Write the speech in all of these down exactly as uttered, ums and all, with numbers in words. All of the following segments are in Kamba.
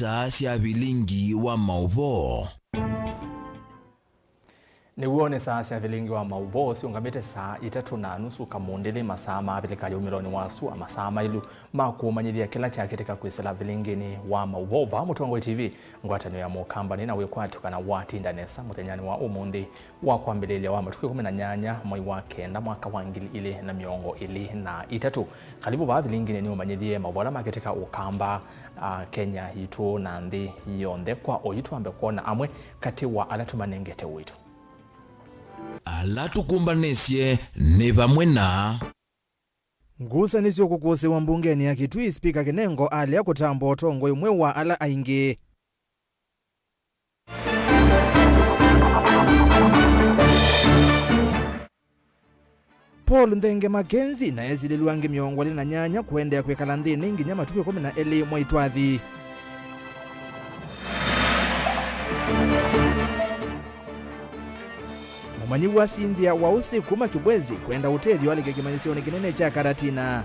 Saa sya vilingi wa maũvoo. Nĩw'o nĩ saa sya vilingi wa maũvoo syũngamĩte saa itatũ na nusu kamũndĩlĩ, masaa ma Avilika yumĩlonĩ wa sua, masaa maĩlu ma kũmanyĩthya kĩla kyakĩtĩka kwĩsĩla vilinginĩ wa maũvoo vaa Mũtongoi T V, ngwatanĩo ya Mũkamba nĩ na wĩkwatyo kana watinda nesa mũthenyanĩ wa ũmũnthĩ wa kwambĩlĩlya wa matukũ ĩkũmi na nyanya mwei wa kenda mwaka wa ngili ilĩ na mĩongo ĩlĩ na itatũ. Kalivu vaa vilinginĩ nĩũmanyĩthye maũvoo ala makĩtĩka Ũkamba, a, Kenya yitũ na nthĩ yonthe. Kwa oyu twambe kwona amwe katĩ wa ala tũmanengete ũito. Ala tũkũmbanĩsye nĩ vamwe na. Ngusanĩsyo kũkũsĩwa mbungenĩ ya Kitui, Spika Kinengo alea kũtambwa ũtongoi mweũ wa ala aingĩ. Paul Nthenge Mackenzie na esilĩlw'a angĩ mĩongo ĩlĩ na nyanya kũendeea kwĩkala nthĩnĩ nginya matukũ ĩkũmi na elĩ mwai twathi. Mũmanyĩw'a Cynthia Waũsĩ kuma Kibwezi kwenda ũtethyo alike kĩmanyĩsyonĩ kĩnene kya Karatina.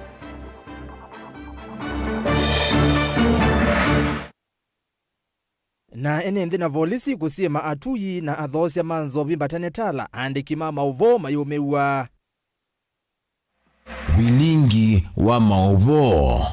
Na ene nthĩ na volisi kũsyĩma atui na athoosya ma nzovi mbatane tala, aandĩki ma maũvoo mayũmĩw'a. Vilingi wa maũvoo.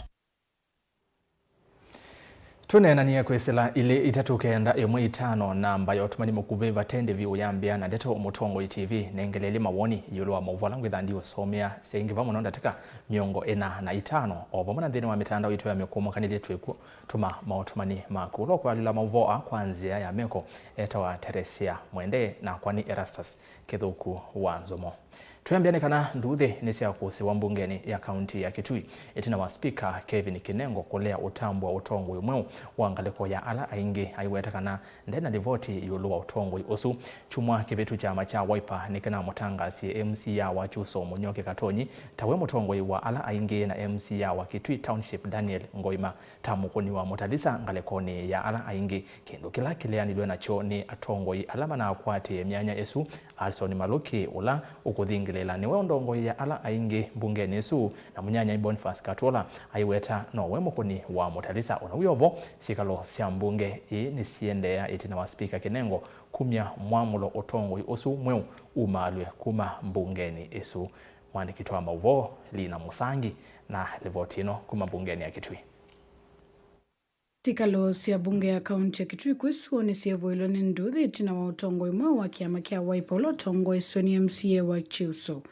Tũneenanie kwĩsĩla ilĩ itatũ kenda ĩmwe itano, namba ya ũtũmani mũkuvĩ vate ndĩvi ũyambĩa na ndeto Mũtongoi T V. Nengelelye mawoni ĩũlũ wa maũvoo ala ngwĩtha ndiũsomea syaingĩva mũno ndatĩka mĩongo ĩna na itano, o vamwe na nthĩnĩ wa mĩtandao yitũ ya mĩkũmũkanĩlye twĩkw'o. Tũma maũtũmani maku. Ũla ũkũalyũla maũvoo aa kwa nzĩa ya meko etawa Teresia Mwende, nakwa nĩ Erastus Kĩthũku wa Nzomo. Twĩambĩa nĩ kana nduuthĩ nĩsyakũsĩwa mbungenĩ ya kaunti ya Kitui ĩtina wa Spika Kevin Kinengo kũlea ũtambwa ũtongoi mweũ wa ngalĩko ya ala aingĩ. Aiweta kana nde na livoti ĩũlũ wa ũtongoi ũsu. Kyumwa kĩvĩtu kyama kya Wiper nĩkĩnamũtangasie M C A wa Kyuso Mũnyoki Katonyi tawe mũtongoi wa ala aingĩ na M C A wa Kitui Township Daniel Ngoima ta mũkũni wa mũtalisa ngalĩkonĩ ya ala aingĩ, kĩndũ kĩla kĩleanilwe nakyo nĩ atongoi ala manakwatĩe myanya ĩsu. Alson Maluki, ũla ũkũthingĩlĩĩla nĩwe ũndongoi ya ala aingĩ mbungenĩ ĩsu, na mũnyanyai Boniface Katwola aiweta nowe mũkũni wa mũtalisa. Ona wĩ o vo, syĩkalo sya mbunge ĩĩ nĩsiendeea ĩtina wa Spika Kinengo kumya mwamũlo ũtongoi ũsu mweũ umaalw'e kuma mbungenĩ ĩsu. Mwandĩki wa maũvoo Lina Mũsangi na livoti ĩno kuma mbungenĩ ya Kitui. Syĩkalo sya mbunge ya kaunti ya Kitui kwĩ Suo nĩsyevoilwe nĩ nduuthĩ ĩtina wa ũtongoi mweũ wa kĩama kya Wiper ũla ũtongoesw'e nĩ M C A wa Kyuso,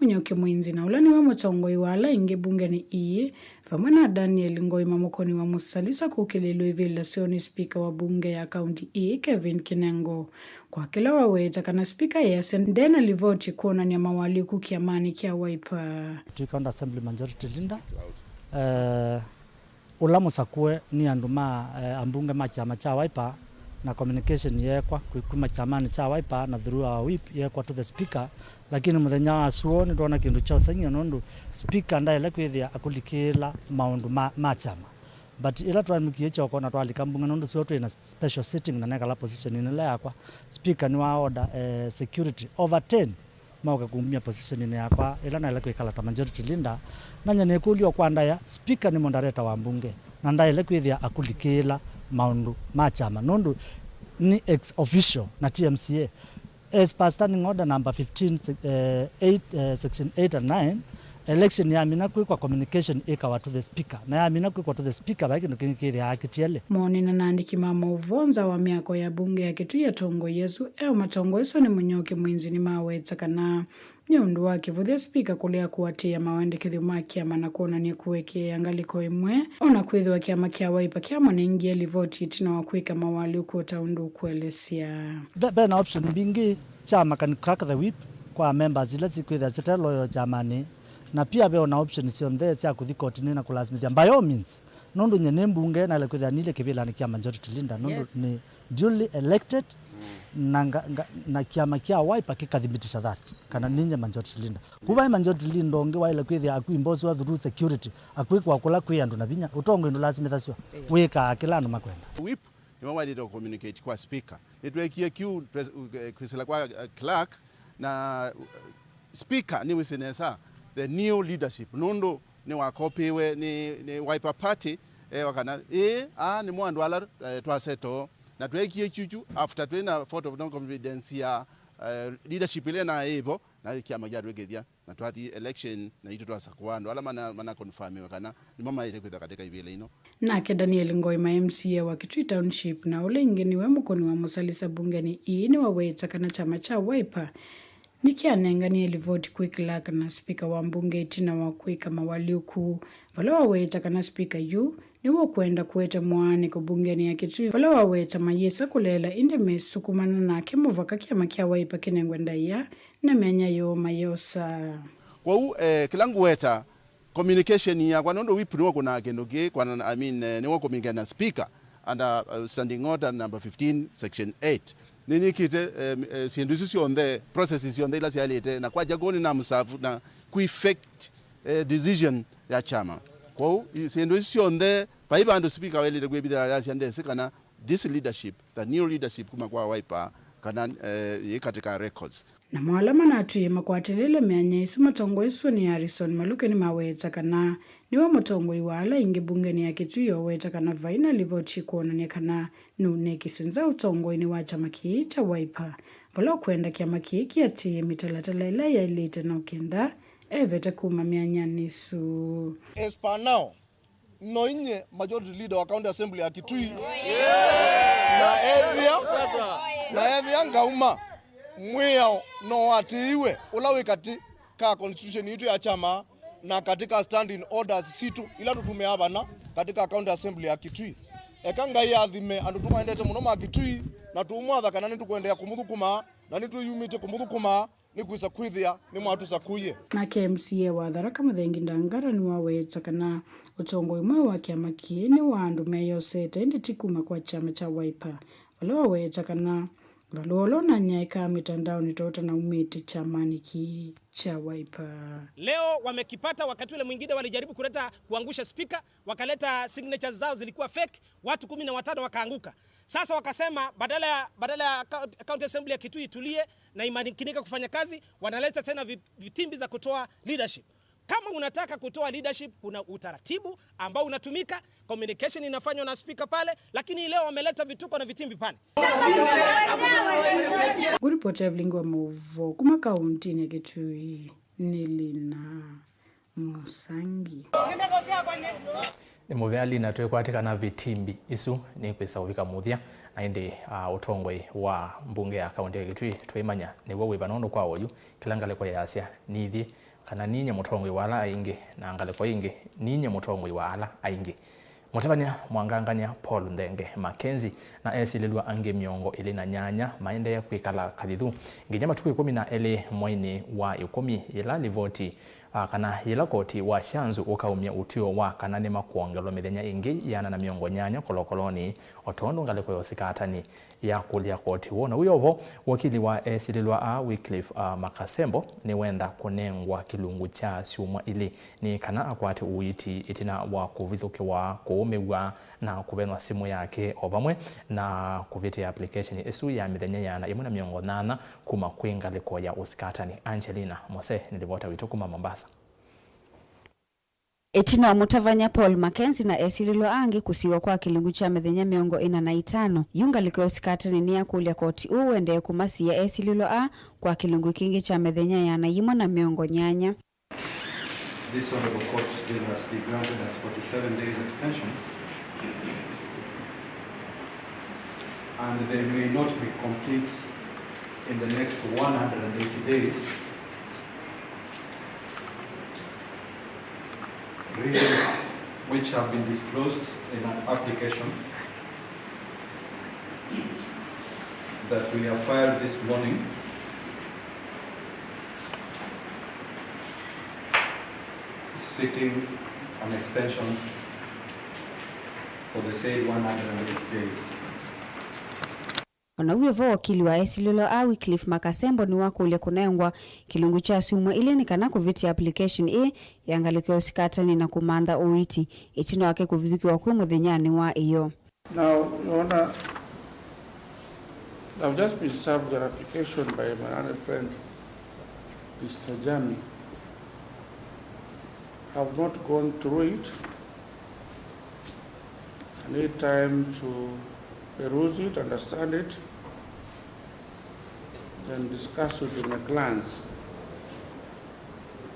Mũnyoki Mwinzi, na ũla nĩwe mũtongoi wa ala aingĩ mbungenĩ ii, vamwe na Daniel Ngoima, mũkũni wa mũtalisa, kũkĩlĩĩlw'a ivĩla syoo nĩ spika wa mbunge ya kaunti ii, Kevin Kinengo. Kwa kĩla waweta kana spika easya nde na livoti kwonany'a mawalyũku kĩamanĩ kya Wiper. Kitui County Assembly Majority Leader, eh, ũla mũsakũe nĩ andũ ma, eh, ambunge ma kyama kya Wiper, na communication yeekwa kwĩ kuma kyamanĩ kya Wiper na through our whip yeekwa to the speaker. Lakini mũthenya wa Suo nĩtwona kĩndũ kya ũseng'io, nũndũ speaker ndaĩle kwĩthĩa akũlikĩĩla maũndũ ma, ma kyama. But ĩla twamũkie kyoko na twalika mbunge, nũndũ Suo twĩ na special sitting na nekala position ĩla yakwa, speaker nĩwa order, eh, security over ten maũke kumya position-inĩ yakwa ĩla naĩle kwĩkala ta majority leader. Nany'a nĩkũlya o kwa ndaĩa, speaker nĩ moderator wa mbunge, na ndaĩle kwĩthĩa akũlikĩĩla maũndũ ma kyama, nũndũ nĩ ex officio na ti M C A. As per standing order number fifteen, eh, eight, eh, section eight and nine, election yamina kwĩkwa, communication ĩkawa to the speaker, na yamina kwĩkwa to the speaker, vai kĩndũ kĩngĩ kĩthĩaa kĩtiele. Monene na andĩki ma maũvoo nza wa myako ya mbunge ya Kitui, atongoi asu e ũmatongoeswa nĩ Mũnyoki Mwinzi nĩmaweta kana nĩ ũndũ wa kĩvũthya spika kũlea kũatĩĩa mawendekethyo ma kĩama na kwonany'a kũekea ngalĩko ĩmwe, o na kwĩthĩwa kĩama kya Wiper kyamũnengie livoti ĩtina wa kwĩka mawalyũku o ta ũndũ ũkũelesya. Ve, ve na option mbingĩ kyama can crack the whip kwa members ila sikwĩthĩa site loyal kyamanĩ, na pia ve o na option syonthe sya kũthi kotinĩ na kũlasimĩthya, by all means, nũndũ nyie nĩ mbunge, naĩle kwĩthĩa nilye kĩvĩlanĩ kya majority leader, nũndũ, yes, nĩ duly elected, na nga, nga, na kyama kya Wiper kĩkathibitisha that kana ninye majority leader. Ku vai majority leader ũngĩ waĩle kwĩthĩa akwimbosewa through security, akwĩkwa kũla kwĩ andũ na vinya. Ũtongoi ndũlasimĩthasw'a, wĩkaa kĩla andũ makwenda. Whip nĩwe waĩlĩte kũcommunicate kwa speaker. Nĩtweekie kĩu pres-, eh, kwĩsĩla kwa, eh, clerk, na, eh, speaker nĩwĩsĩ nesa the new leadership, nũndũ nĩwakopĩwe nĩ, nĩ Wiper Party, Ewa kana, ĩĩ, aa nĩmo andũ ala, eh, twasettle, na tweekie kyukyu after twĩ na vote of no confidence ya, eh, leadership ĩla naĩ vo, na kyama kyatwĩkĩthya, na twathi election, na itũ twasakũa andũ ala mana, mana confirmiwe kana nĩmo maĩle kwĩthwa katika ivĩla ino. Nake Daniel Ngoi ma M C A wa Kitui Township, na ũla ĩngĩ nĩwe mũkũni wa mũsalisa mbungeni ii, nĩwaweta kana kyama kya Wiper nĩkyanenganie livoti kwĩ clerk na spika wa mbunge ĩtina wa kwĩka mawalyũku, vala waweta kana spika yu nĩwe ũkwenda kũete mwaanĩko mbungeni ya Kitui, vala waweta mayĩsa kũleela ĩndĩ mesukumana nake mũvaka kyama kya Wiper kĩnengwe ndaĩa na myanya yoo mayosa. Kwoou, eh, kĩla ngũweta, communication yakwa, nũndũ whip nĩwe ũkũnaa kĩndũ kĩĩ, kwa, I mean, eh, nĩwe ũkũmingana na speaker under, uh, standing order number fifteen, section eight. Nĩnĩkĩte, eh, eh, syĩndũ isu syonthe, processes syonthe ila syaĩlĩte, na kwakya kũu nĩnamũserve na ku effect, eh, decision ya kyama. Kwoou, i-, syĩndũ isu syonthe, vai vandũ speaker waĩlĩte kwĩvithĩla yasya ndesĩ kana this leadership, the new leadership kuma kwa Wiper, kana, eh, yĩ katika records. Namo ala manatwĩe makwatĩlĩle myanya ĩsu matongoesw'e nĩ Harrison Maluke nĩmaweta kana nĩwe mũtongoi wa ala aingĩ mbungenĩ ya Kitui, oweta kana vai na livoti kwonany'a kana nũnekisye nza ũtongoinĩ wa kyama kĩĩ kya Wiper, vala ũkwenda kyama kĩĩ kĩatĩĩe mĩtalatala ĩla yaĩlĩte no kenda evete kuma myanyanĩ ĩsu. As per now, no inye majority leader wa county assembly ya Kitui, na ethĩa, na ethĩa ngauma, mwĩao no watĩĩwe ũla wĩ katĩ ka constitution yitũ ya kyama na katĩ ka standing orders sitũ ila tũtũmĩaa vana katĩ ka county assembly ya Kitui. Eka Ngai athime andũ tũmaendete mũno ma Kitui, na tũũmwatha kana nĩtũkũendeea kũmũthũkũma na nĩtwĩyumĩtye kũmũthũkũma nĩkwĩsa kwĩthĩa nĩmwatũsakũie. Nake M C A wa Tharaka Mũthengi Ndangara nĩwaweta kana ũtongoi mweũ wa kyama kĩĩ nĩ wa andũ meyosete, ĩndĩ ti kuma kwa kyama kya Wiper, vala waweta kana valũa ũla ũnanyaĩkaa mĩtandaonĩ twaũtanaumĩte kyamanĩ kĩĩ kya Wiper. Leo wamekipata, wakati ule mwingine walijaribu kuleta, kuangusha spika, wakaleta signatures zao zilikuwa fake, watu kumi na watano wakaanguka. Sasa wakasema badala ya, badala ya county, county assembly ya Kitui itulie na imakinike kufanya kazi, wanaleta tena vi-, vitimbi za kutoa leadership. Kama unataka kutoa leadership, kuna utaratibu ambao unatumika, communication inafanywa na speaker pale, lakini leo wameleta vituko na vitimbi pale. Ngũripoti ya Vilingi wa Maũvoo kuma kauntinĩ ya Kitui nĩ Lina Mũsangi. Nĩ mũvea Lina, twĩkwatĩ kana vitimbi isu nĩkwĩsa ũvika mũthya, na ĩndĩ, ah, ũtongoi wa mbunge ya kaunti ya Kitui tũimanya nĩw'o wĩva, nũndũ kwa oyu kĩla ngalĩko yasya nĩthyĩ, kana ninyie mũtongoi wa ala aingĩ, na ngalĩko ĩngĩ, ninyie mũtongoi wa ala aingĩ. Mũtavany'a mwangangany'a Paul Nthenge Mackenzie na esilĩlw'a angĩ mĩongo ĩlĩ na nyanya maendee kwĩkala kathithu nginya matukũ ĩkũmi na elĩ mweinĩ wa ĩkũmi, yĩla livoti, a, kana yĩla koti wa Shanzu ũkaumya ũtw'ĩo wa kana nĩmakwongelwa mĩthenya ĩngĩ ĩana na mĩongo nyanya kolokolonĩ, o tondũ ngalĩko ya ũsikatani yakũlya koti woo. Na wĩ o vo, wakili wa esilĩlwa aa Wycliffe, a, Makasembo nĩwenda kũnengwa kĩlungu kya syumwa ilĩ nĩ kana akwate ũiiti ĩtina wa kũvithũkĩwa, kũũmĩw'a, na kũvenwa simũ yake, o vamwe na kũvĩtĩa application ĩsu ya mĩthenya ĩana ĩmwe na mĩongo nyanya kuma kwĩ ngalĩko ya ũsikatani. Angelina Mose nĩ livota witũ kuma Mombasa. Ĩtina wa mũtavany'a Paul Mackenzie na esilĩlwa angĩ kũsiwa kwa kĩlungu kya mĩthenya mĩongo ĩna na ĩtano, yu ngalĩko ya ũsikatani nĩyakũlya koti ũũ ũendee kũmasiĩa esilĩlwa aa kwa kĩlungu kĩngĩ kya mĩthenya ĩana yĩmwe na mĩongo nyanya. This honorable court generously granted us forty-seven days extension, and they may not be complete in the next one hundred and eighty days. Reasons which have been disclosed in an application that we have filed this morning seeking an extension for the said one hundred and eight days. O na wĩ o vo, wakili wa esilĩlwa aa Wycliffe Makasembo nĩwakũlya kũnengwa kĩlungu kya syumwa ilĩ nĩ kana kũvĩtĩa application ĩĩ ya ngalĩko ya ũsikatani na kũmantha ũiiti ĩtina wake kũvithũkĩwa kwĩ mũthenyanĩ wa ĩyo. Now, Your Honor, I've just been served an application by my learned friend, Mister Jami. I've not gone through it. Need time to peruse it, understand it, then discuss it with my clients.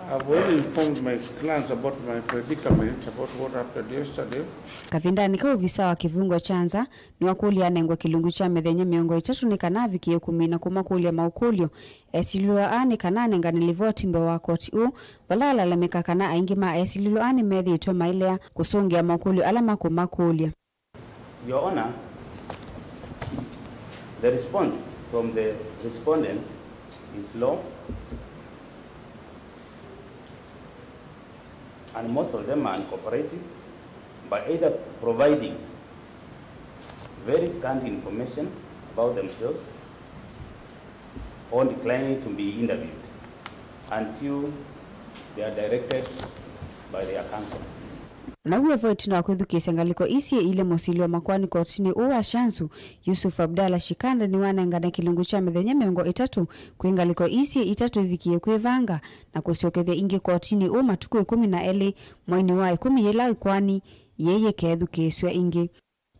I've already informed my clients about my predicament, about what happened yesterday. Kavindanĩ kau, ovisa wa kĩvungo kya nza nĩwakũlya anengwe kĩlungu kya mĩthenya mĩongo ĩtatũ nĩ kana avikĩe kũmina kũmakũlya maũkũlyo. Esilĩlwa aa nĩ kana anengane livoti mbee wa koti ũũ, vala alalamĩka kana aingĩ ma esilĩlwa aa nĩmethĩĩtwe mailea kũsũngĩa maũkũlyo ala makũmakũlya. Your Honor, the response from the respondents is slow, and most of them are uncooperative by either providing very scanty information about themselves or declining to be interviewed until they are directed by their counsel. Naw'o vo ĩtina wa kwĩthukĩĩsya ngalĩko ii syĩ ilĩ, mũsili wa makoani kotinĩ ũũ wa Shanzu, Yusuf Abdallah Shikanda, nĩwanengane kĩlungu kya mĩthenya mĩongo ĩtatũ kwĩ ngalĩko ii syĩ itatũ ivikĩe kwĩvanga na kũsyokethya ingĩ kotinĩ ũũ matukũ ĩkũmi na elĩ mweinĩ wa ĩkũmi yĩla ĩkoani yĩĩ yĩkethukĩĩsw'a ĩngĩ.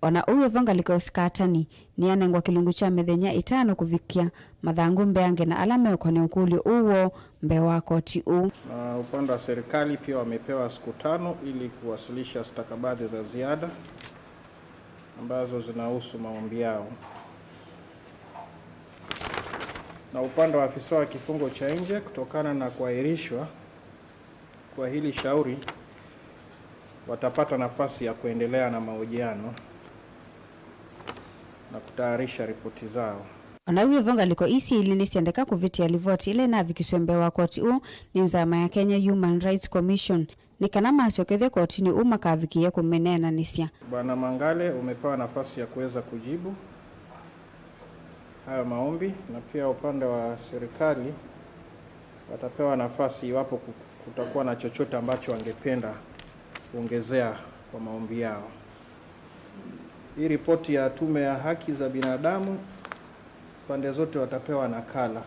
O na ũu wĩ vo, ngalĩko ya ũsikatani nĩyanengwa kĩlungu kya mĩthenya ĩtano kũvikĩa mathangũ mbeange na ala meũkonea ũkũlyo ũũ woo mbee wa koti ũũ. Na upande wa serikali pia wamepewa siku tano ili kuwasilisha stakabadhi za ziada ambazo zinahusu maombi yao. Na upande wa afisa wa kifungo cha nje, kutokana na kuahirishwa kwa hili shauri, watapata nafasi ya kuendelea na mahojiano na kutayarisha ripoti zao. O na w'o, ngalĩko ii syĩ ilĩ nĩsyendeka kũvĩtĩa livoti ĩla ĩnavikisw'e mbee wa koti ũũ nĩ nzama ya Kenya Human Rights Commission nĩ kana masyokethw'e kotinĩ ũũ makavikĩĩa kũmĩneenanĩsya. Bwana Mangale, umepewa nafasi ya kuweza kujibu hayo maombi, na pia upande wa serikali watapewa nafasi iwapo ku-, kutakuwa na chochote ambacho wangependa kuongezea kwa maombi yao. Hii ripoti ya Tume ya Haki za Binadamu, pande zote watapewa nakala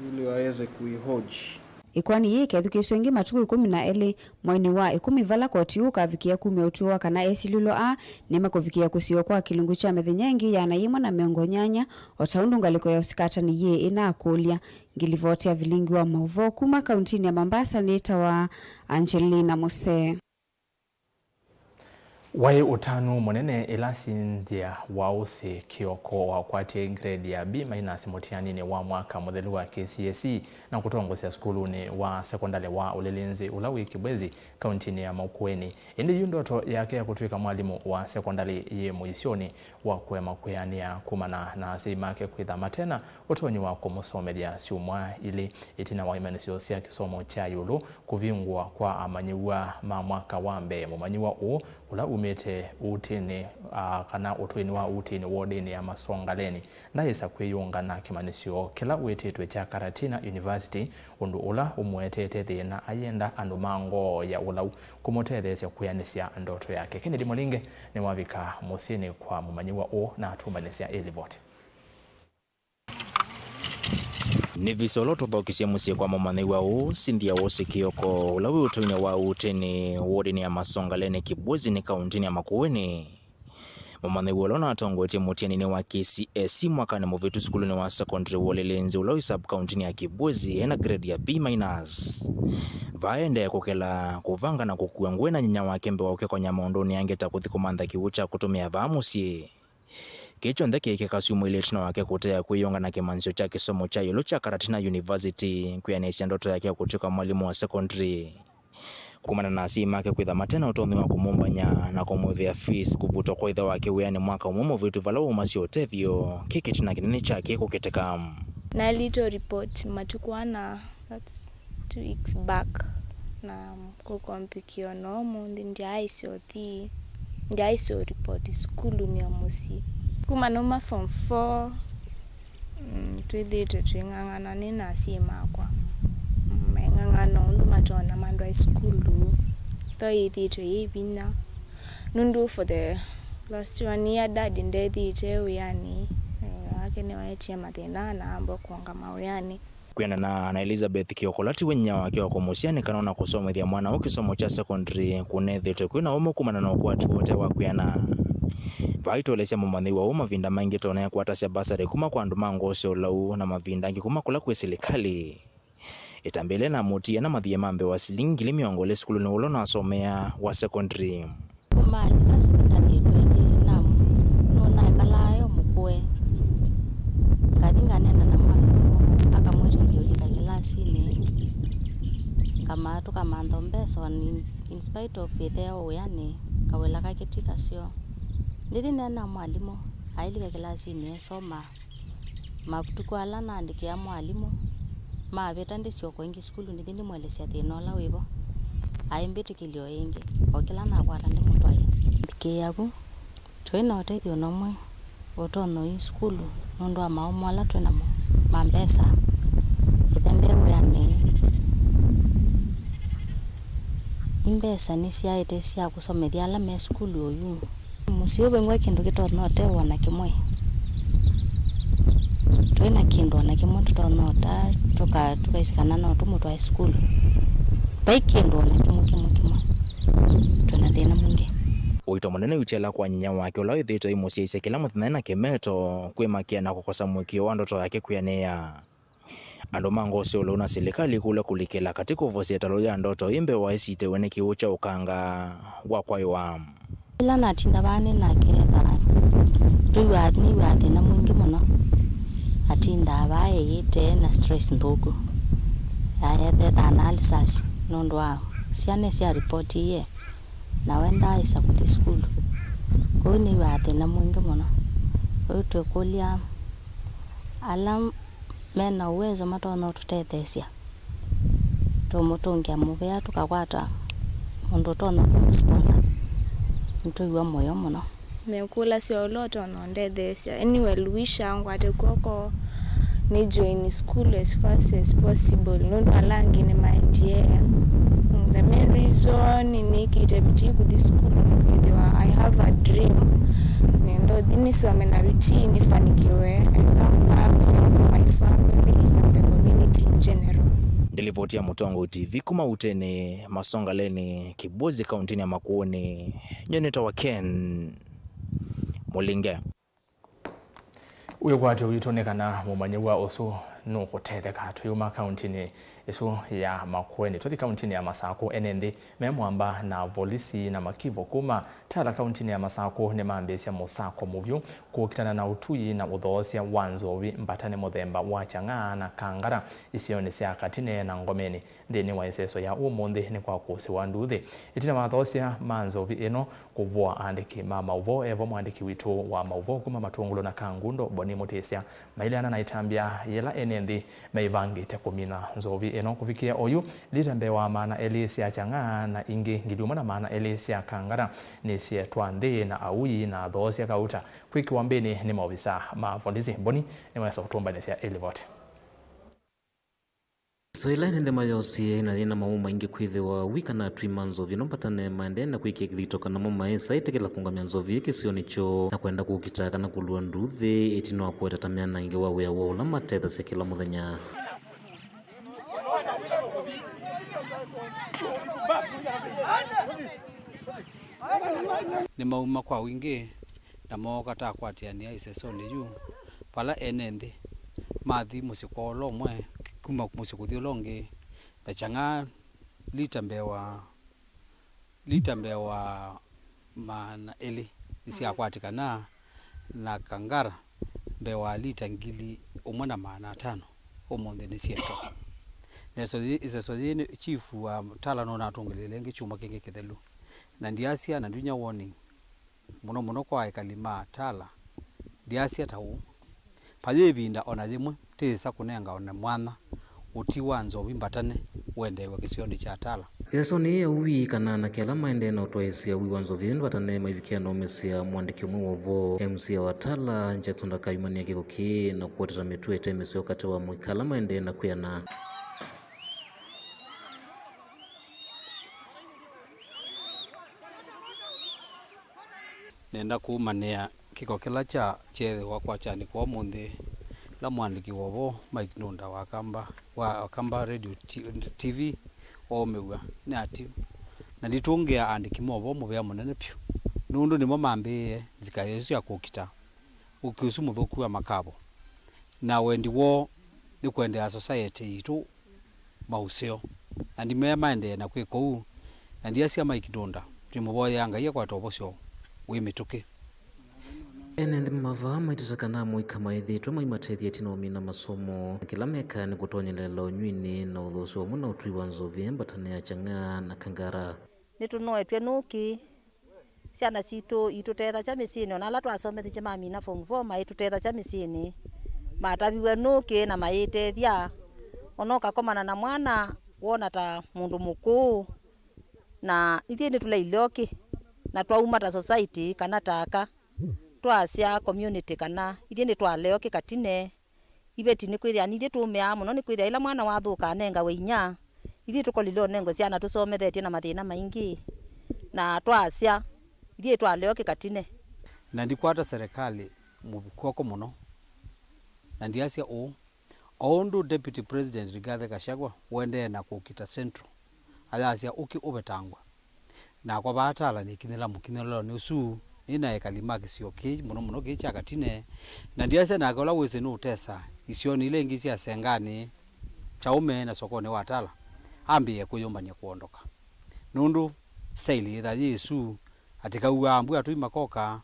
ili waweze kuihoji. Ĩkoani yĩĩ ĩkethukĩĩsw'a ĩngĩ matukũ ĩkũmi na elĩ mweinĩ wa ĩkũmi, vala koti ũũ ũkavikĩa kumya ũtw'ĩo wa kana esilĩlwa aa nĩmekũvikĩa kũsiwa kwa kĩlungu kya mĩthenya ĩngĩ ĩana yĩmwe na mĩongo nyanya, o ta ũndũ ngalĩko ya ũsikatani yĩĩ ĩnakũlya. Ngilivoti ya vilingi wa maũvoo kuma kauntinĩ ya Mombasa nĩtawa Angelina Musee. Waĩ ũtanu mũnene ĩla Cynthia Waũsĩ Kĩoko wakwatie grade ya B minus mũtianinĩ wa mwaka mũthelu wa K C S E na kũtongosya sukulunĩ wa sekondalĩ wa Ũlĩlĩnzĩ ũla wĩ Kibwezi, kauntinĩ ya Makueni. Ĩndĩ yu ndoto yake ya kũtw'ĩka mwalimũ wa sekondalĩ yĩ mũisyonĩ wa kũema kwĩanĩa kumana na asyai make kwĩtha matena ũtonyi wa kũmũsomethya syumwa ilĩ ĩtina wa imanyĩsyo sya kĩsomo kya ĩũlũ kũvingũa kwa amanyĩw'a ma mwaka wa mbee. Mũmanyĩw'a ũũ, ũla umĩte ũutĩnĩ, a, kana ũtũinĩ wa ũutĩnĩ wodinĩ ya Masongaleni, ndaĩsa kwĩyũnga na kĩmanyĩsyo kĩla wĩtĩtwe kya Karatina University, ũndũ ũla ũmũetete thĩna ayenda andũ ma ngoo ya ũlau kũmũtetheesya kwĩanĩsya ndoto yake. Kennedy Mũlinge nĩwavika mũsyĩnĩ kwa mũmanyĩw'a ũũ na atũmbanĩsya ĩ livoti. Nĩ visa ũla ũtũthokisye mũsyĩ kwa mũmanyĩw'a ũũ, Cynthia Wosi Kioko, ũla wĩ ũtũinĩ wa ũutĩnĩ wodinĩ ya Masongaleni Kibwezi nĩ kauntinĩ ya Makueni. Mũmanyĩw'a ũla ũnatongoetye mũtianinĩ wa K C S E mwakanĩ mũvĩtu sukulunĩ wa secondary wa Ũlĩlĩnzĩ ũla wĩ sub-kauntinĩ ya Kibwezi ena grade ya B minus. Vaa endee kũkela, kũvanga na kũkua ngũĩ na nyinya wake mbee wa ũkekonya maũndũnĩ angĩ ta kũthi kũmantha kĩw'ũ kya kũtũmĩa vaa mũsyĩ. Kĩĩ kyonthe kĩĩkĩka syumwa ilĩ ĩtina wake kũtea kwĩyũnga na kĩmanyĩsyo kya kĩsomo kya ĩũlũ kya Karatina University, kwĩanĩsya ndoto yake ya kũtw'ĩka mwalimũ wa secondary. Kumana na asyai make kwĩtha mate na ũtonyi wa kũmũmbany'a na kũmũĩvĩa fees, kũvutwa kwa ĩthe wake wĩanĩ mwaka ũmwe mũvĩtu vala waumasya ũtethyo, kĩ kĩtina kĩnene kya kĩĩ kũkĩtĩka. Naĩlĩte report matukũ ana, that's two weeks back, na kũkompikia ona ũmũnthĩ ndyaaĩsya ũthi, ndyaaĩsya report sukulu nĩ o mũsyĩ. Kuma nauma form four, Mm, twĩthĩĩtwe twĩng'ang'ana nĩ na asyai makwa. Maing'ang'ana ũndũ matonya mandwae sukulu, though yĩthĩĩtwe yĩ vinya. Nũndũ for the last one year, dad ndethĩĩte wĩanĩ. Eh, wake nĩwaetie mathĩna na amba kũũngama wĩanĩ. Kwĩanana na Elizabeth Kĩoko, ũla tiwe nyinya wake wa kũmũsya, nĩ kana ona kũsomethya mwana ũũ kĩsomo kya secondary kũnethĩtwe kwĩ na ũmũ kumana na ũkwati woo ũte wa kwĩana. Vaa ĩtũelesya mũmanyĩw'a ũũ mavinda maingĩ toneekwatasya basarĩ kuma kwa andũ ma ngoo sya ũlau na mavinda angĩ kuma kũla kwĩ silikalĩ. Ĩtambya ĩla namũtie na mathie ma mbee wa silingi ngili mĩongo ĩlĩ sukulunĩ ũla ũnasomea wa secondary. Kuma alika sivitalĩ twelĩ, na nũnaekalaa yo mũkũe. Ngathi nganeena na mwalimũ, akamwĩtĩkĩlya ũlika kĩlasinĩ. Ngamaa tũkamantha mbesa, on in, in spite of ĩtheo wĩanĩ, kawela kakĩtika syo. Ndithi neena mwalimũ, ailika kĩlasinĩ esoma. Matukũ ala naandĩkĩa mwalimũ, mavĩta ndĩsyoka ĩngĩ sukulu, ndithi ndĩmũelesya thĩna ũla wĩ vo. Aimbĩtĩkĩlya o ĩngĩ, o kĩla nakwata ndĩmũtwae. Mbikĩĩa vu, tũi na ũtethyo nomwe ũtonya ũi sukulu nũndũ wa maũmũ ala twĩ namo ma mbesa. Ĩthe nde wĩanĩ, i mbesa nĩsyaĩte sya kũsomethya ala me sukulu oyu. Mũsyĩ ũvĩngwa kĩndũ kĩtonya ũtewa na kĩmwe. Tũi na kĩndũ ona kĩmwe tũtonya ũta, tũka-, tũkaisĩ kana no tũmũtwae sukulu. Vai kĩndũ ona kĩmwe, kĩmwe, kĩmwe. Twĩ na thĩna mwingĩ. Ũito mũnene wĩtiala kwa nyinya wake ũla wĩthĩĩtwe aimũsyaisya kĩla mũthenya na kĩmeto, kwĩmakĩa na kũkosa mũĩkĩĩo wa ndoto yake kwĩanĩĩa. Andũ ma ngoo sya ũlau na silikalĩ kũlya kũlikĩla katĩ kũvosya ĩtalo ya ndoto ĩ mbee wa ĩsitĩwe nĩ kĩw'ũ kya ũkanga wa kwaĩwa. Ĩla natinda vaa nĩ nake etha twĩw'aa, nĩw'aa thĩna mwingĩ mũno. Atindaa vaa eĩte na stress nthũku. Ethethaa na ulcers nũndũ wa syana sya ripoti iye, na we ndaaĩsa kũthi sukulu. Kwoou nĩw'aa thĩna mwingĩ mũno. Kwoou twĩkũlya ala me na ũwezo matonya ũtũtetheesya. Tũmũtũngĩa mũvea, tũkakwata mũndũ ũtonya kũmũsponsor. Nĩtwĩw'a mũyo mũno. Mekũlasya ũla ũtonya ũndetheesya. Anyway, Luisha angwate kw'oko, nĩ join school as fast as possible, nũndũ ala angĩ nĩmaendie. Mm, the main reason nĩnĩkĩte bidii kũthi sukulu nĩ kwĩthĩwa I have a dream. Nenda ũthi nĩsome na bidii nĩfanikiwe. I come back to my family and the community in general. Ndilivoti ya Mũtongoi T V kuma Uteni, Masongaleni, Kĩbozi, kauntinĩ ya Makueni, nyie nĩtawa Ken Mũlinge. Wĩkwatyo witũ nĩ kana mũmanyĩw'a ũsu nũkũtetheka. Tũyuma kauntinĩ ĩsu ya Makueni, tũthi kauntinĩ ya Masakũ. Ene nthĩ me mwamba na volisi na makivo kuma Tala kauntinĩ ya Masakũ nĩmambĩĩsya mũsako mũvyũ kũkitana na ũtui na ũthoosya wa nzovi mbatane mũthemba wa Chang'aa na Kangara isionĩ sya Katine na Ngomeni. Nthĩnĩ wa ĩseso ya ũmũnthĩ nĩ kwa kũsĩwa nduuthĩ. Ĩtina wa athoosya ma nzovi ĩno kũvũa aandĩki ma maũvoo, evo mwandĩki witũ wa maũvoo kuma Matũngũlũ na Kangundo, Boni Mũtĩsya, maileana na ĩtambya yĩla ene nthĩ meĩvangĩte kũmina nzovi ĩno. Kũvikĩa oyu, lita mbee wa maana elĩ sya Chang'aa na ingĩ ngili ũmwe na maana elĩ sya Kangara nĩsyetwa nthĩ na aui na athoosya kauta kwĩkĩwa mbĩnĩ nĩ maovisa ma volisi. Boni nĩwesa ũtũmbanĩsya ĩlivoti. Ĩseso yĩla ene nthĩ mayosie na yĩna maũũ maingĩ kwĩthĩwa wĩ kana atui ma nzovi ĩno mbatane maendee na kwĩkĩa kĩthito kana mo maĩsa ĩtĩkĩla kũũngamya nzovi ĩ kĩsionĩ kyoo na kwenda kũkita kana kũlua nduuthĩ ĩtina wa kũweta ta myanangĩo wa wĩa woo ũla matethasya kĩla mũthenya. Nĩmauma kwa wingĩ na mooka ta kwatĩanĩa ĩsesonĩ yu, vala ene nthĩ mathi mũsyĩ kwa ũla ũmwe, kuma mũsyĩ kũthi ũla ũngĩ, na Chang'aa lita mbee wa, lita mbee wa maana elĩ nĩsyakwatĩkana, na Kangara mbee wa lita ngili ũmwe na maana atano ũmũnthĩ nĩsyetwa. Na ĩseso yĩĩ, ĩseso yĩĩ nĩ chief wa Tala nũnatũngĩlĩĩle ĩngĩ kyumwa kĩngĩ kĩthelu, na ndyasya na ndunya warning mũno mũno kwa ekali ma Tala, ndyasya ta ũũ, vayĩ ĩvinda o na yĩmwe tĩĩsa kũnenga o na mwanya ũti wa nzovi mbatane ũendeew'a kĩsionĩ kya Tala. Ĩsesonĩ yĩĩ ya ũwii, kana anake ala maendee na ũtwaĩĩsya ũwii wa nzovi mbatane maivikĩa na ũmĩsya mwandĩki ũmwe wa ũvoo, M C A wa Tala, Jackson, ndakayumany'a kĩko kĩĩ na kũtata mĩtuo ĩte mĩseo katĩ wa mũika ala maendee na kwĩana. Nenda kũũmanĩa kĩko kĩla kya, kyeethĩwa kwakyanĩ kwa ũmũnthĩ, Ĩla mũandĩki wa ũvoo Mike Ndunda wa Kamba, wa Kamba Radio T-, T V oomĩw'a nĩ ati, na nditũngĩa aandĩki ma ũvoo mũvea mũnene vyũ, nũndũ nĩmo mambĩĩe nzika ĩsu ya kũkita ũkĩ ũsu mũthũku wa makavo, na wendi woo nĩ kũendeea society yitũ maũseo, na ndimea maendee na kwĩka ũu, na ndiasya Mike Ndunda, twĩmũvoyea Ngai akwate ũvosyo wĩ mĩtũkĩ. Ene nthĩ mavaa maitata kana amũika maĩthĩtwe maimatethya ĩtina wa ũmina masomo, na kĩla mekaa nĩ kũtonyelela ũnyw'inĩ na ũthũsyo vamwe na ũtwi wa nzovi mbatanĩ ya Chang'aa na Kangara. Nĩtũnoetw'e nũkĩ. Syana sitũ itũtethasya mĩsyĩnĩ, ona ala twasomethisye mamina form four maitũtethasya mĩsyĩnĩ. Mataviw'e nũkĩ na mayĩtethya. Ona ũkakomana na mwana wona ta mũndũ mũkũũ, na ithyĩ nĩtũleile ũkĩ, na twauma ta society kana ta aka, twasya community kana ithyĩ nĩtwalea ũkĩ katine. Iveti nĩkwĩthĩa nithyĩ tũũmĩaa mũno, nĩkwĩthĩa ĩla mwana wathũka anengawe inyia, ithyĩ tũkolile ũnengo syana tũsomethetye na mathĩna maingĩ, na twasya ithyĩ twalea ũkĩ katine. Na ndikwata serikali kw'oko mũno, na ndiasya ũũ, o ũndũ Deputy President Rigathi Gachagua ũendee na kũkita Central, ayasya ũkĩ ũvetangwa. Nakwa vaa Tala nĩkinyĩla mũkinyĩlonĩ ũsu, nĩ na ekali ma kĩsio kĩĩ, mũno mũno kĩĩ kya Katine, na ndiasya nake ũla wĩsĩ nũũtesa isionĩ ila ingĩ sya Senganĩ, Kyaũme na sokonĩ wa Tala, ambĩĩe kwĩyũmbany'a kũondoka. Nũndũ saili yĩtha yĩ ĩsu, atĩ kauaa mbua atũi makoka,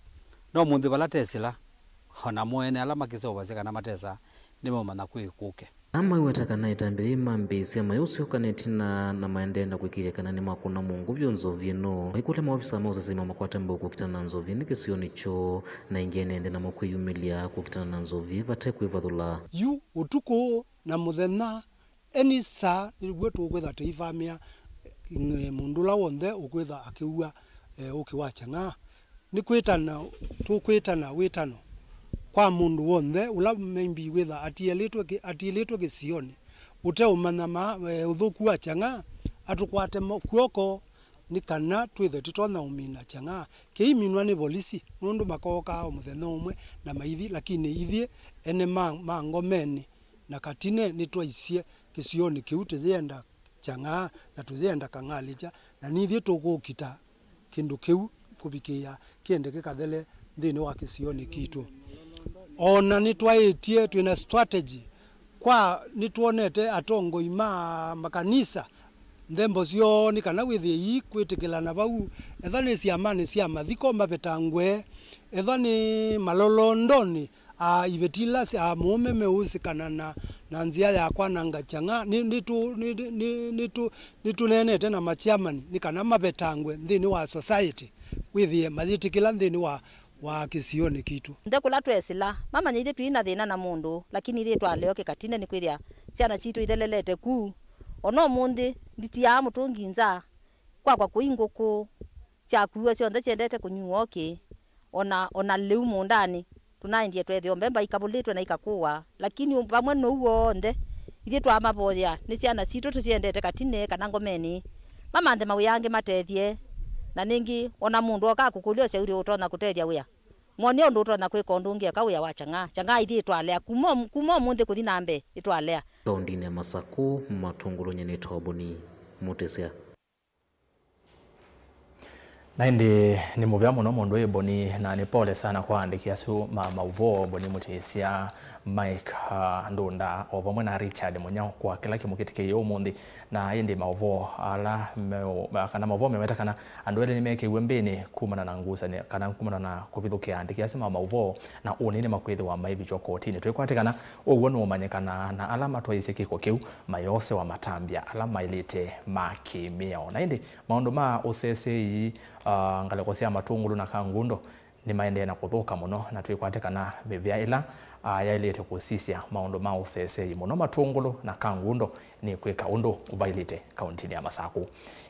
no mũnthĩ vala tesĩla, o namo ene ala makĩseũvasya kana matesa, nĩmeũmanya kwĩ kũke. Amaiweta kana ĩtambya yĩĩ mambĩĩsya mayũsyoka na ĩtina na maendee na kũĩkĩĩthya kana nĩmakũna mũngũ vyũ nzovi ĩno. Maikũlya maovisa ma ũsesei mamakwate mbau kũkitana na nzovi ĩno kĩsionĩ kyoo, na ĩngĩ ene nthĩ namo kwĩyumĩlya kũkitana na nzovi vate kwĩvathũla. Yu ũtukũ na mũthenya, any saa, nĩw'o tũkwĩtha tũivamĩa, eh, mũndũ ũla w'onthe ũkwĩtha akĩua, eh, ũkĩ wa Chang'aa. Nĩ kwĩtana, tũkwĩtana wĩtano kwa mũndũ w'onthe ũla maybe wĩtha atiĩlĩtwe kĩ-, atiĩlĩtwe kĩsionĩ, ũteũmanya ma, eh, ũthũku wa Chang'aa, atũkwate mo-, kw'oko, nĩ kana twĩthe tũtonya ũmina Chang'aa. Kĩiminwa nĩ volisi, nũndũ makookaa o mũthenya ũmwe na maithi, lakini ithyĩ ene ma, ma Ngomenĩ na Katine nĩtwaisye kĩsionĩ kĩu tũyĩenda Chang'aa na tũyĩenda Kang'alĩkya, na nithyĩ tũkũkita kĩndũ kĩu kũvikĩĩa kĩende kĩkathele nthĩnĩ wa kĩsionĩ kitũ. O na nĩtwaĩtye, twĩ na strategy, kwa nĩtwonete atongoi ma makanisa nthembo syoo nĩ kana wĩthĩe iikwĩtĩkĩlana vau, ethwa nĩ syamanĩ sya mathiko mavetangwe, ethwa nĩ malolondonĩ, a, iveti ila sya mũũme meũsĩkana na, na nzĩa ya kwananga Chang'aa. Nĩ, nĩtũ-, nĩ, nĩ, nĩtũ-, nĩtũneenete na machairman nĩ kana mavetangwe nthĩnĩ wa society, wĩthĩe mayĩtĩkĩla nthĩnĩ wa, wa kĩsionĩ kitũ. Nthe kũla twesĩla, mamanye ithyĩ tũi na thĩna na mũndũ, lakini ithyĩ twalea ũkĩ katine nĩkwĩthĩa syana sitũ ithelelete ku. O na ũmũnthĩ, nditiaa mũtũngi nza, kwakwa kũi ngũkũ, syakuiwe syonthe syendete kũnyuwa ũkĩ, o na, o na lĩu mũũndanĩ, tũnaendie tweethĩwa mbemba ikavũlĩtwe na ikakũwa, lakini vamwe na ũu w'onthe, ithyĩ twamavoyea nĩ syana sitũ tũsyendete katine kana Ngomenĩ, mamanthe mawĩa angĩ matethye. Na nĩngĩ, o na mũndũ oka akũkũlya ũsyaũlyo ũtonya kũtethya wĩa, mwonie ũndũ ũtonya kwĩka ũndũ ũngĩ eka wĩa wa Chang'aa. Chang'aa ithyĩ twalea. Kuma, kuma ũmũnthĩ kũthi na mbee, nĩtwalea. Kaũndĩnĩ ya Masakũ, Matũngũlũ, nyie nĩtawa Boni Mũtĩsya. Na ĩndĩ nĩ mũvea mũno mũndũ wĩ Boni, na nĩ pole sana kwa aandĩki asu ma maũvoo, Boni Mũtĩsya, Mike, ah, Ndunda, o vamwe na Richard Mũnyao kwa kĩla kĩmũkĩtikĩie ũmũnthĩ. Na ĩndĩ maũvoo ala me-, kana maũvoo meweta kana andũ elĩ nĩmekĩiwe mbĩnĩ kumana na ngusanĩ-, kana kumana na kũvithũkĩa aandĩki asu ma maũvoo, na ũnĩ nĩmakwĩthĩwa maivikĩwa kotinĩ. Twĩkwatĩkana, ũw'o nũũmanyĩkana na ala matwaisye kĩko kĩu mayosewa matambya ala maĩlĩte ma kĩ-mĩao. Na ĩndĩ maũndũ ma ũseseei, ah, ngalĩko sya Matũngũlũ na Kangundo nĩmaendee na kũthũka mũno, na twĩkwate kana mĩvĩa ĩla, ah, yaĩlĩte kũsisya maũndũ ma ũseseei mũno Matũngũlũ na Kangundo nĩkwĩka ũndũ ũvaĩlĩte kaũntinĩ ya Masakũ.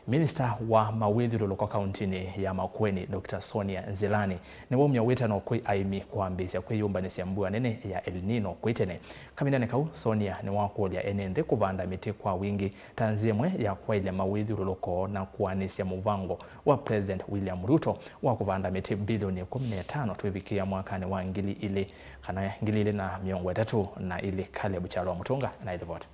Minista wa mawĩthyũlũlũko kaũntinĩ ya Makueni, Doctor Sonia Nzilani, nĩwaumya wĩtano kwĩ aĩmi kwambĩĩsya kwĩyũmbanĩsya mbua nene ya El Nino kwĩ tene. Kavindanĩ kau, Sonia nĩwakũlya ene nthĩ kũvanda mĩtĩ kwa wingĩ ta nzĩa ĩmwe ya kwaĩlya mawĩthyũlũlũko na kũanĩsya mũvango wa President William Ruto wa kũvanda mĩtĩ bilioni ĩkũmi na ĩtano twĩvikĩa mwakanĩ wa ngili ilĩ kana ngili ilĩ na mĩongo ĩtatũ na ilĩ. Caleb Kyalo wa Mũtũnga na ĩlivoti.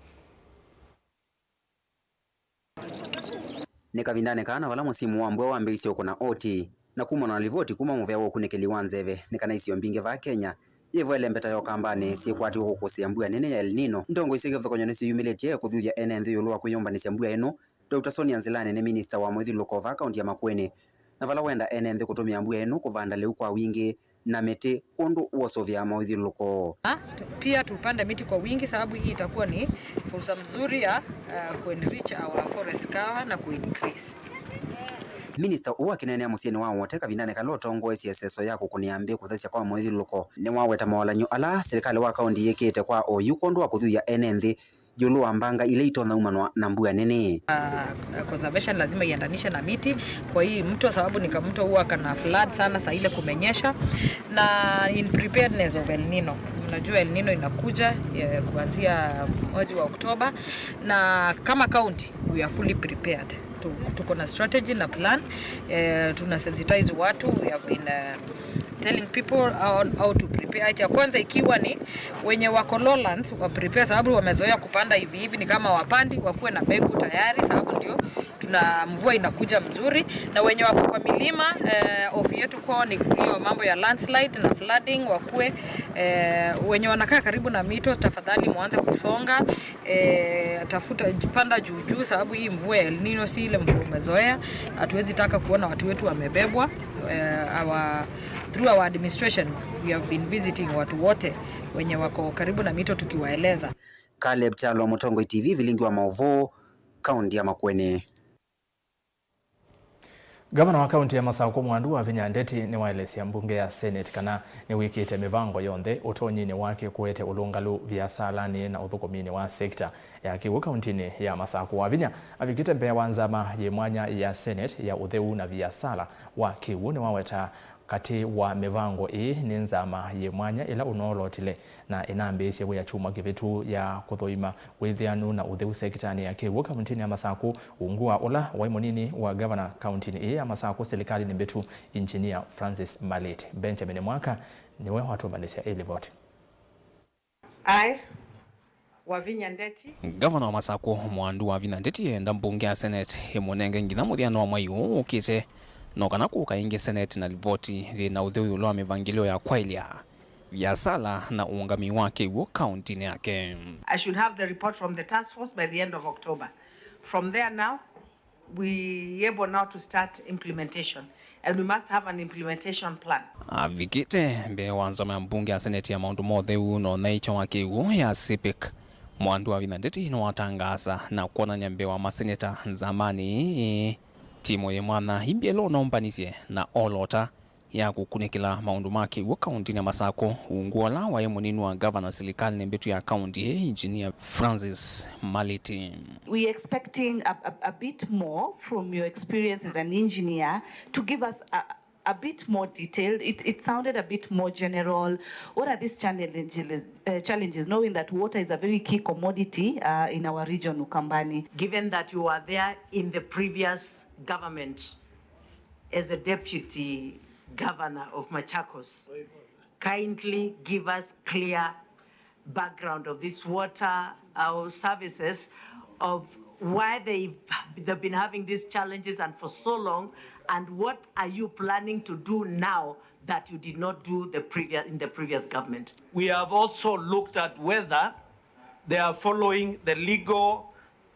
Nĩ kavindanĩ kaa na vala mũsimu wa mbua wambĩĩisye ũkũna oti, na kumana na livoti kuma mũvĩa wa ũkunĩkĩli wa nzeve, nĩ kana isio mbingĩ vaa Kenya yĩvo ĩlembeta ya Ũkambanĩ syĩkwatiwe kũkũsĩa mbua nene ya El Nino, ndongoi sya kĩvathũkany'o nĩsyĩyumĩlĩtye kũthuthya ene nthĩ ĩũlũ wa kwĩyũmbanĩsya mbua ĩno. Doctor Sonia Nzilani nĩ minista wa mũĩthyũlũlũko vaa kaunti ya Makueni, na vala wenda ene nthĩ kũtũmĩa mbua ĩno kũvanda lĩu kwa wingĩ na mĩtĩ kwondũ wa ũsũvĩa maũthyũlũlũko. Ah, pia tupande miti kwa wingi sababu hii itakuwa ni fursa mzuri ya, uh, kuenrich our forest cover na kuincrease. Minista ũũ akĩneenea mũsyĩnĩ wa Wote kavindanĩ kala ũtongoesye ĩseso ya kũkũnĩa mbĩ kũthesya kwa mũthyũlũlũko, nĩwaweta mawalany'o ala silikalĩ wa kaunti yĩkĩte kwa oyu kwondũ wa kũthuthya ene nthĩ ĩũlũ wa mbanga ila itonya umanwa na mbua nene. Ah, conservation lazima iendanishe na miti kwa hii mto, sababu ni kamto huwa kana flood sana saa ile kumenyesha, na in preparedness of El Nino. Unajua El Nino inakuja, eh, kuanzia mwezi wa Oktoba, na kama county we are fully prepared. Tu-, tuko na strategy na plan. Eh, tuna sensitize watu, we have been, eh, telling people how, how to prepare. Ya kwanza ikiwa ni wenye wako lowlands wa prepare, sababu wamezoea kupanda hivi hivi, ni kama wapandi, wakuwe na mbegu tayari, sababu ndio tuna mvua inakuja mzuri. Na wenye wako kwa milima, eh, hofu yetu kwao ni hiyo mambo ya landslide na flooding, wakuwe, eh, wenye wanakaa karibu na mito, tafadhali mwanze kusonga. Eh, tafuta, panda juu juu, sababu hii mvua ya El Nino si ile mvua umezoea. Hatuwezi taka kuona watu wetu wamebebwa. Eh, our, through our administration, we have been visiting watu wote wenye wako karibu na mito tukiwaeleza. Caleb Kyalo, Mũtongoi T V, vilingi wa maũvoo, kaunti ya Makueni. Ngavana wa kaunti ya Masakũ Mwandu Wavinya Ndeti nĩwaelesya mbunge ya Senate kana nĩwĩkĩte mĩvango yonthe ũtonyinĩ wake kũete ũlũngalu viasalanĩ na ũthũkũminĩ wa sekita ya kĩw'ũ kauntinĩ ya Masakũ. Wavinya avikĩte mbee wa nzama yĩ mwanya ya Senate ya ũtheu na viasala wa kĩw'ũ nĩwaweta katĩ wa mĩvango ĩĩ nĩ nzama yĩ mwanya ĩla ũnoolotile na ĩnambĩĩsye wĩa kyumwa kĩvĩtu ya kũthũima wĩthĩanu na ũtheu sekitanĩ ya kĩw'ũ kauntinĩ ya Masakũ, ungu wa ũla waĩ mũnini wa ngavana kauntinĩ ĩĩ ya Masakũ silikalĩnĩ mbĩtu, Engineer Francis Maliti. Benjamin Mwaka nĩwe watũmbanĩsya ĩ livoti. Aye. Wavinya Ndeti. Ngavana wa Masakũ Mwandu Wavinya Ndeti enda mbunge ya Senate ĩmũnenge nginya mũthya wa mwei ũũ ũkĩte, no kana kũka ĩngĩ Senate na livoti yĩ na ũtheu ĩũlũ wa mĩvangĩlĩo ya kwaĩlya viasala na ũũngami wa kĩw'ũ kauntinĩ yake. I should have the report from the task force by the end of October. From there now, we able now to start implementation, and we must have an implementation plan. Avikĩte mbee wa nzama ya mbunge ya Senate ya maũndũ ma ũtheu na ũnyaĩĩkyo wa kĩw'ũ ya CIPIC, Mwandu Wavinya Ndeti nĩwatangaasa na kwonany'a mbee wa maseneta nzamanĩ ĩĩ timu yĩ mwanya imbĩlo ũnaũmbanisye na olota ya kũkunĩkĩla maũndũ ma kĩw'ũ kauntinĩ ya Masakũ, ungu ũla waĩ mũnini wa ngavana silikalĩnĩ mbĩtu ya kaunti ĩĩ, Engineer Francis Maliti. We expecting a, a, a bit more from your experience as an engineer to give us a, a bit more detailed. It, it sounded a bit more general. What are these challenges, uh, challenges, knowing that water is a very key commodity, uh, in our region, Ukambani? Given that you were there in the previous government, as a deputy governor of Machakos, kindly give us clear background of this water, our services, of why they, they've been having these challenges and for so long, and what are you planning to do now that you did not do the previous, in the previous government? We have also looked at whether they are following the legal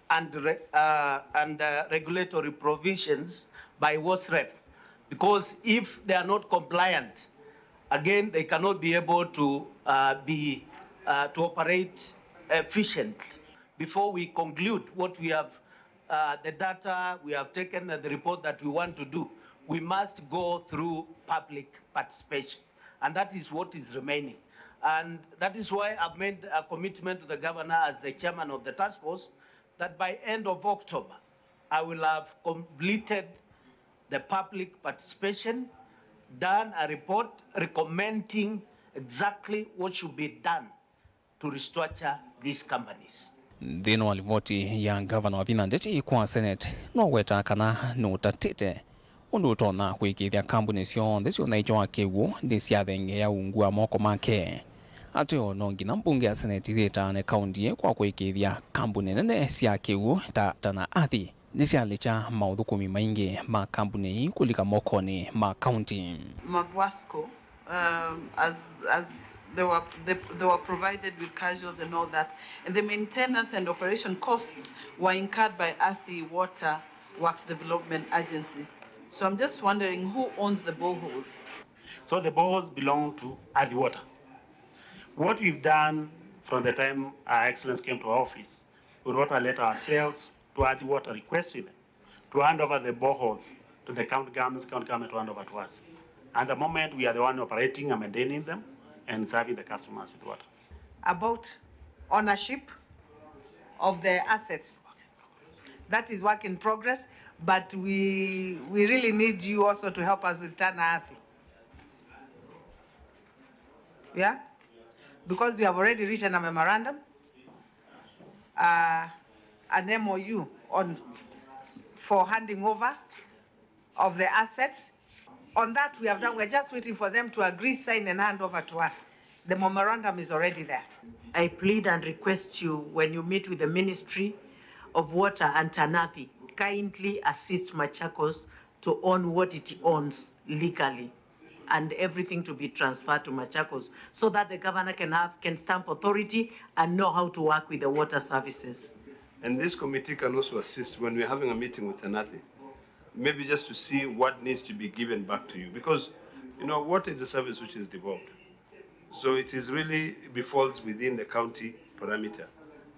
and re-, uh, and, uh, regulatory provisions by WASREP, because if they are not compliant, again, they cannot be able to, uh, be, uh, to operate efficiently. Before we conclude what we have, uh, the data we have taken and the report that we want to do, we must go through public participation. And that is what is remaining. And that is why I've made a commitment to the governor as the chairman of the task force that by end of October, I will have completed the public participation, done a report recommending exactly what should be done to restructure these companies. Nthĩnĩ wa livoti ya ngavana Wavinya Ndeti kwa Senate, nũwetaa kana nũtatĩte ũndũ ũtonya kũĩkĩĩthya kambuni syonthe sya ũnyaĩĩkyo wa kĩw'ũ nĩsyathengeea ungu wa moko make. Ateo no nginya mbunge ya Seneti yĩtaane kaunti ĩĩ kwa kũĩkĩĩthya kambuni nene sya kĩw'ũ ta Tana Athi nĩsyalekya maũthũkũmi maingĩ ma kambuni ii kũlika mokonĩ ma kaunti. Mavwasco, um, as, as they were, they, they were provided with casuals and all that, and the maintenance and operation costs were incurred by Athi Water Works Development Agency. So I'm just wondering who owns the boreholes. So the boreholes belong to Athi Water. What we've done from the time Her Excellency came to our office, we wrote a letter ourselves to Athi Water requesting them to hand over the boreholes to the county government, county government to hand over to us. And the moment we are the one operating and maintaining them and serving the customers with water. About ownership of the assets. That is work in progress, but we, we really need you also to help us with Tana Athi. Yeah? Because we have already written a memorandum, uh, an M O U on, for handing over of the assets. On that, we have done, we're just waiting for them to agree, sign, and hand over to us. The memorandum is already there. I plead and request you, when you meet with the Ministry of Water and Tana Athi, kindly assist Machakos to own what it owns legally and everything to be transferred to Machakos so that the governor can have, can stamp authority and know how to work with the water services. And this committee can also assist when we're having a meeting with Tana Athi, maybe just to see what needs to be given back to you, because, you know, water is a service which is devolved. So it is really, it falls within the county parameter,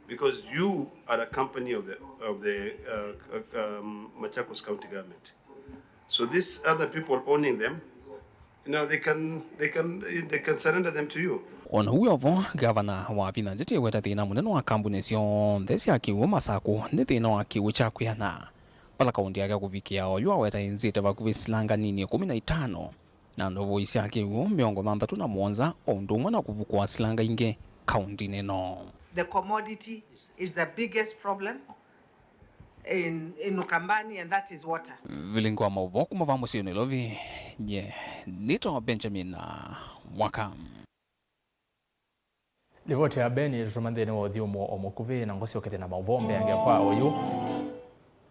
because you are a company of the, of the, uh, uh, um, Machakos County government. So these other people owning them, you know, they can, they can, they can surrender them to you. O na ũu wĩ o vo, ngavana Wavinya Ndeti eweta thĩna mũnene wa kambuni syonthe sya kĩw'ũ Masakũ nĩ thĩna wa kĩw'ũ kya kwĩana, vala kaunti yake kũvikĩa oyu aweta ĩnzĩte vakuvĩ silanga nini ĩkũmi na itano na ndovoi sya kĩw'ũ mĩongo thanthatũ na mũonza, o ũndũ ũmwe na kũvukũa silanga ingĩ kauntinĩ ĩno. The commodity is the biggest problem in, in Ukambani, and that is water. Vilingi wa maũvoo kuma va mũsyĩ Nairobi, nye nĩtawa Benjamin Mwaka. Livoti ya Ben ĩtũtũma nthĩnĩ wa ũthyũmũo o mũkuvĩ, na ngũsyokethya na maũvoo mbeange kwa oyu.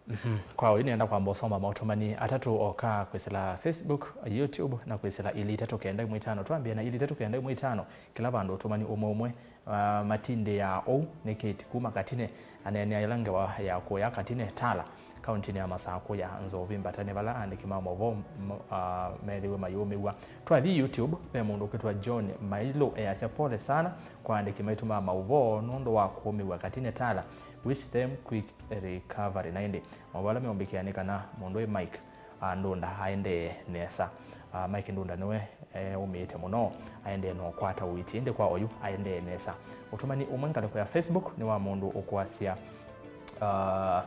Mhm. Kwa oyu nĩenda kwamba ũsoma maũtũmani atatũ oka kwĩsĩla Facebook, YouTube, na kwĩsĩla ili itatũ kenda imwe itano. Twambĩe na ili itatũ kenda imwe itano, kĩla vandũ ũtũmani ũmwe ũmwe. Ah, matindĩ ya ũu nĩ Kate kuma Katine, aneenea yĩla ngewa ya kũya Katine Tala, kauntinĩ ya Masakũ ya Nzovi Mbatani, vala aandĩki ma maũvoo m-, ah, methĩwe mayũmĩw'a. Twathi YouTube, ve mũndũ ũkwĩtwa John Mailũ easya, "Pole sana kwa aandĩki maitũ ma maũvoo nũndũ wa kũũmĩw'a Katine Tala. Wish them quick recovery." Na ĩndĩ maũvoo ala meũmbĩkĩa nĩ kana mũndũ wĩ Mike, ah, Ndunda aendee nesa. Ah, Mike Ndunda nĩwe, eh, ũmĩĩte mũno, aendee na ũkwata ũiiti, ĩndĩ kwa oyu aendee nesa. Ũtũmani ũmwe ngalĩko ya Facebook nĩ wa mũndũ ũkwasya, ah,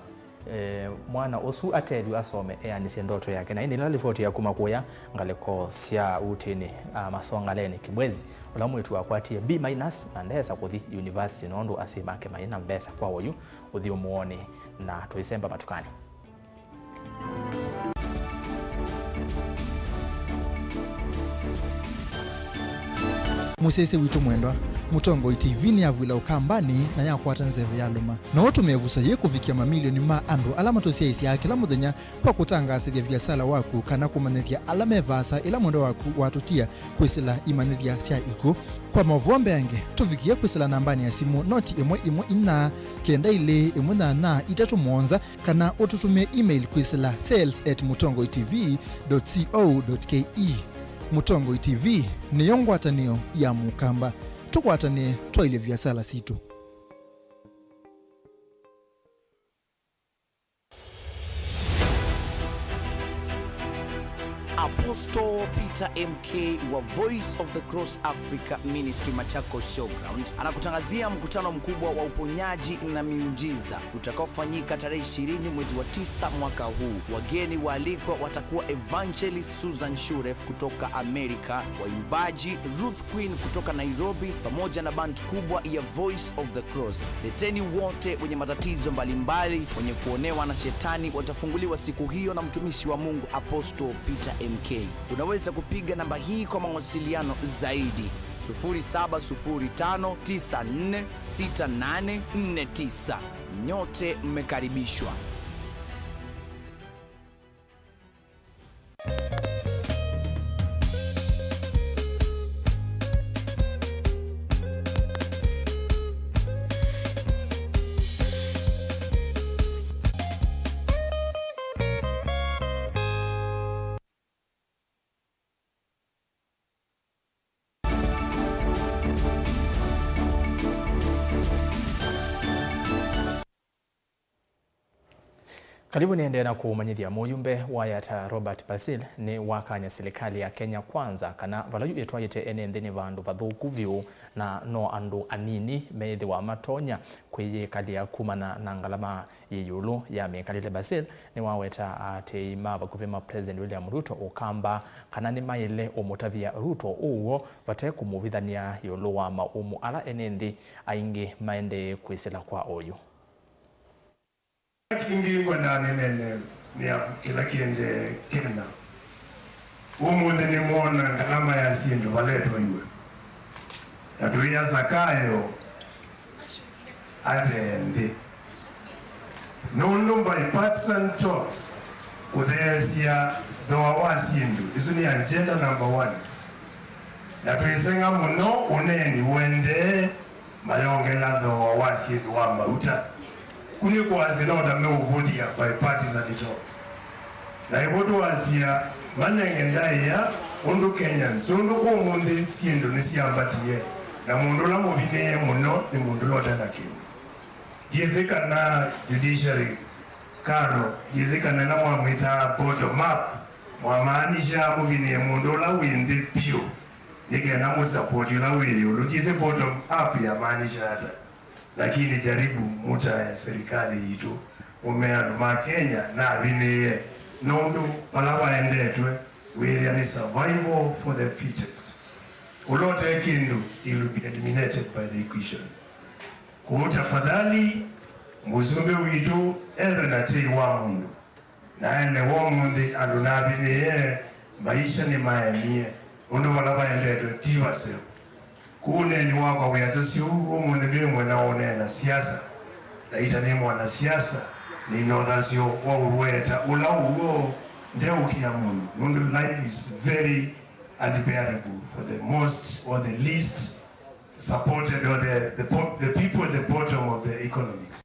eh, mwana ũsu atethw'e asome eanĩsye ndoto yake. Na ĩndĩ ĩla livoti ya kuma kũya ngalĩko sya ũtĩnĩ, ah, Masongaleni, Kibwezi, ũla mwĩĩtu wakwatie B minus na ndeesa kũthi university nũndũ asyai make maĩ na mbesa kwa oyu ũthyũmũonĩ na tũisemba matukani. Mũsyaĩĩsya witũ mwendwa, Mũtongoi T V nĩyavw'ĩla Ũkambanĩ na yakwata nzeve yalũma. No ũtũmĩe ĩvuso yĩĩ kũvikĩa mamilioni ma andũ ala matũsyaĩĩsyaa kĩla mũthenya kwa kũtangaasĩthya viasala waku kana kũmanyĩthya ala me vaasa ĩla mwendwa waku watũtia kwĩsĩla imanyĩthya sya ikw'ũ. Kwa maũvoo mbeange, tũvikĩe kwĩsĩla nambanĩ ya simũ noti ĩmwe ĩmwe inya kenda ilĩ ĩmwe nyanya itatũ mũonza, kana ũtũtũmĩe email kwĩsĩla sales at mũtongoi T V dot co dot K E. Mũtongoi T V nĩyo ngwatanĩo ya Mũkamba. Tũkwatanĩe twaĩlye viasala sitũ. Apostle Peter M K wa Voice of the Cross Africa Ministry Machakos Showground anakutangazia mkutano mkubwa wa uponyaji na miujiza utakaofanyika tarehe ishirini mwezi wa tisa mwaka huu. Wageni waalikwa watakuwa Evangelist Susan Shuref kutoka Amerika, waimbaji Ruth Queen kutoka Nairobi, pamoja na band kubwa ya Voice of the Cross. Leteni wote wenye matatizo mbalimbali, wenye kuonewa na shetani watafunguliwa siku hiyo na mtumishi wa Mungu Apostle Peter M K. Unaweza kupiga namba hii kwa mawasiliano zaidi. sufuri saba sufuri tano tisa nne sita nane nne tisa. Nyote mmekaribishwa. Karibu nĩendee na kũmanyĩthya. Mũyumbe wa Yatta Robert Basil nĩwakany'a silikalĩ ya Kenya Kwanza kana vala yu ĩtwaĩte ene nthĩ nĩ vandũ vathũku vyũ na no andũ anini meĩthĩwa matonya kwĩyĩkalĩa kumana na ngalama yĩ ĩũlũ ya mĩkalĩle. Basil nĩwaweta aatĩĩi ma vakuvĩ ma President William Ruto Ũkamba kana nĩmaĩle ũmũtavya Ruto ũw'o vate kũmũvithany'a ĩũlũ wa maũmũ ala ene nthĩ aingĩ maendee kwĩsĩla kwa oyu. Kĩngĩ ngwendaa nĩneenea kĩla kĩendee Kenya. Ũmũnthĩ nĩmwona ngalama ya syĩndũ vala ĩtwaiwe. Na tũia Zakayo athee nthĩ. Nũndũ bipartisan talks kũtheesya thooa wa syĩndũ, ĩsu nĩ agenda number one. Na twĩseng'a mũno ũneeni ũendee mayongela thooa wa syĩndũ wa mauta. Ku nĩ kwasya no ta meũvũthya bipartisan talks. Na ĩvo twasya manenge ndaĩa ũndũ Kenyans, ũndũ ũmũnthĩ syĩndũ nĩsyambatie, na mũndũ ũla mũvinĩĩe mũno nĩ mũndũ ũla ũte na kĩndũ. Ndyĩsĩ kana judiciary Karo, ndyĩsĩ kana ĩla mwamwĩtaa bottom up, mwamaanisha mũvinĩe mũndũ ũla wĩ nthĩ vyũ, nĩ kenda mũsapoti ũla wĩ ĩũlũ. Ndyĩsĩ bottom up yamaanisha ata, lakini jaribu mũtae serikali yitũ, mũmee andũ ma Kenya navinĩĩe, nũndũ vala vaendetwe wĩthĩa nĩ survival for the fittest. Ũla ũte kĩndũ, he will be eliminated by the equation. Kwoou tafadhali, mũsumbĩ witũ ethwe na tei wa mũndũ. Na ene wa ũmũnthĩ andũ navinĩĩe, maisha nĩmaemie, ũndũ vala vaendetwe ti vaseo. Kwoou ũneeni wakwa wĩasya syũu ũmũnthĩ ndĩ mwena wa ũneena siasa, na ita nĩ mwanasiasa, nĩna ũthasyo wa ũweta ũla ũw'o ndeũkĩa mũndũ, nũndũ life is very unbearable for the most or the least supported or the, the, po- the people at the bottom of the economics.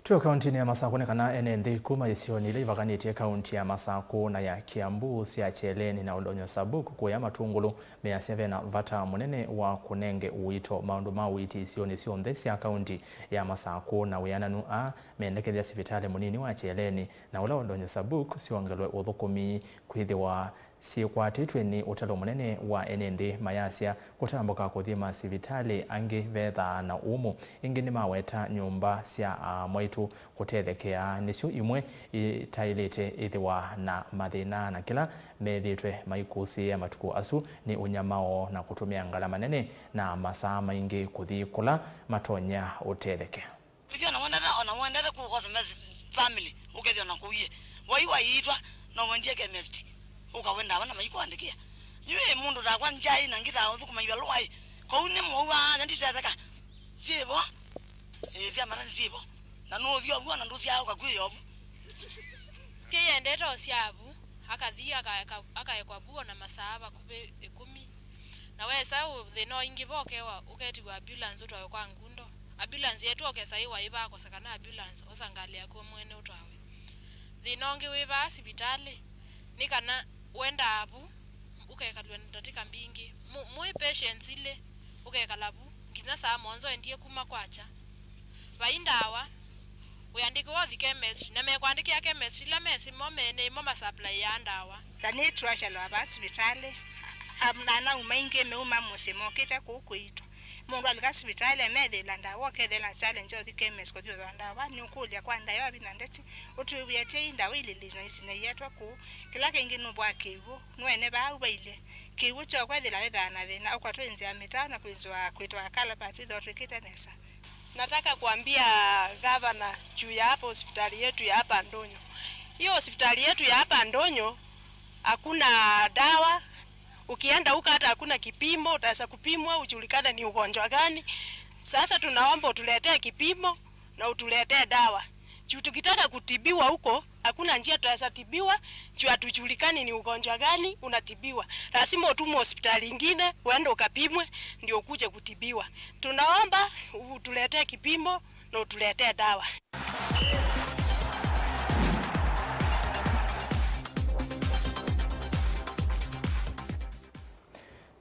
Twĩ o kauntinĩ ya Masakũ, nĩ kana ene nthĩ kuma isionĩ ila ivakanĩtye kaunti ya Masakũ na ya Kiambu sya Kyeleni na Oldonyo Sub-county kũya Matungulu measya vena vata mũnene wa kũnenge ũito maũndũ ma ũiiti isionĩ syonthe sya kaunti ya Masakũ na wĩananu a mendekethya sivitalĩ mũnini wa Kyeleni na ũla Oldonyo Sub-county syongelwe ũthũkũmi kwĩthĩwa syĩkwatĩtw'e nĩ ũtalo mũnene wa ene nthĩ mayasya kũtambũka kũthi masivitalĩ angĩ vethaa na ũmũ. Ĩngĩ nĩmaweta nyũmba sya aa mwaitũ kũtethekea nĩsyo imwe itaĩlĩte ĩthĩwa na mathĩna na kĩla methĩĩtwe maikũsĩĩa matukũ asu nĩ ũnyamao na kũtũmĩa ngalama nene na masaa maingĩ kũthi kũla matonya ũtethekea. Wĩthĩa ona wendete, ona wendete kũkosa mess family, ũkethĩa ona kũie. Wai waiitwa, no wendie chemist. Ũkawenda wana maikũandĩkĩa. Yu ĩ mũndũ takwa njaĩ na ngĩthaa ũthũkũma ivalũa ĩ. Kwoou nĩ mũu wa anya nditetheka. Syĩvo. Ĩ, sya matani syĩvo. Na nũũthi ovu ona ndũsyaa ũkakwĩĩa ovu. Kĩyendete o sya avu, akathi akaeka- akaekwa vu ona masaa vakuvĩ ĩkũmi. Na wesa ũ- thĩna ũingĩva ũkewa ũketiwa ambulance ũtwawe kwa ngundo. Ambulance yetu ũkesa ĩ waĩva akosekana ambulance, osa ngalĩ yaku we mwene ũtwawe. Thĩna ũngĩ wĩ vaa sivitalĩ, nĩ kana wendaa vu, ũkekalw'a na ndatĩka mbingĩ. Mũ- mwĩ patients ilĩ, ũkekala vu, nginya saa mũonza ũendie kuma kwakya. Vai ndawa, wĩandĩkĩwa ũthi chemistry, na mekwandĩkĩa chemistry ila mesĩ mo mene ĩmo masapulaĩaa ndawa. Na nĩtwasya lwa vaa sivitalĩ, am- na anauma aingĩ meuma mũsyĩ mokĩte kũu kũitwa. Mũndũ alika sivitalĩ amethĩĩla ndawa, ũkethĩa na challenge ũthi chemist kũthi ũthooa ndawa, nĩũkũlya kwa ndaĩa wathi na ndeti, ũtwĩw'ĩe tei ndawa ililinywa isinaietwe kũu. Kĩla kĩngĩ nũvwa kĩw'ũ, nũene vaa ũvailye. Kĩw'ũ kyokwethĩla wĩthaa na thĩna, ũkwatwa ĩ nzĩa mĩtao na kwĩnzĩwa kwĩtwa kalabati wĩthĩwa twĩkĩte nesa. Nataka kuambia gavana juu ya hapa hospitali yetu ya hapa Ndonyo. Hiyo hospitali yetu ya hapa Ndonyo hakuna dawa, Ukienda huko hata hakuna kipimo, utaweza kupimwa ujulikane ni ugonjwa gani. Sasa tunaomba utuletee kipimo na utuletee dawa. Juu tukitaka kutibiwa huko, hakuna njia tutaweza tibiwa, juu hatujulikani ni ugonjwa gani unatibiwa. Lazima utumwe hospitali ingine, uende ukapimwe, ndio ukuje kutibiwa. Tunaomba utuletee kipimo na utuletee dawa.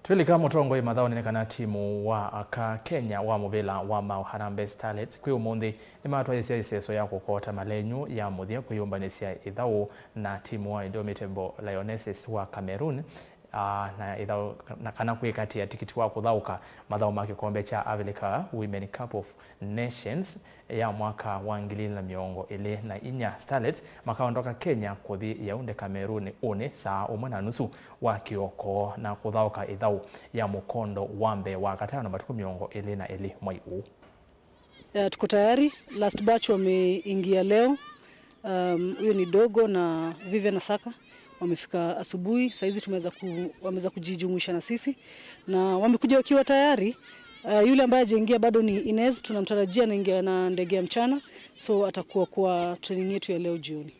Twĩlika mũtongoi mathaũnĩ nĩ kana timu wa aka Kenya wa mũvĩla wa maũ Harambee Starlets kwĩ ũmũnthĩ nĩmatwaĩĩsya ĩseso ya kũkota malenyu ya mũthya kwĩyũmbanĩsya ĩthaũ na timu wa Indomitable Lionesses wa Cameroon, ah, na ĩthaũ, na kana kwĩkatĩa tikiti wa kũthaũka mathaũ ma kĩkombe kya Africa Women Cup of Nations ya mwaka wa ngili ilĩ na mĩongo ĩlĩ na inya. Starlets makaondoka Kenya kũthi Yaounde, Cameroon, ũnĩ saa ũmwe na nusu wa kĩoko na kũthaũka ĩthaũ ya mũkondo wa mbee wa katano matukũ mĩongo ĩlĩ na ĩlĩ mwai ũũ. Ya, tuko tayari. Last batch wameingia leo. Um, huyo ni Dogo na Vivian Asaka. Wamefika asubuhi, saa hizi tumeweza ku-, wameweza kujijumuisha na sisi na wamekuja wakiwa tayari. Uh, yule ambaye hajaingia bado ni Inez, tunamtarajia anaingia na ndege ya mchana, so atakuwa kwa training yetu ya leo jioni.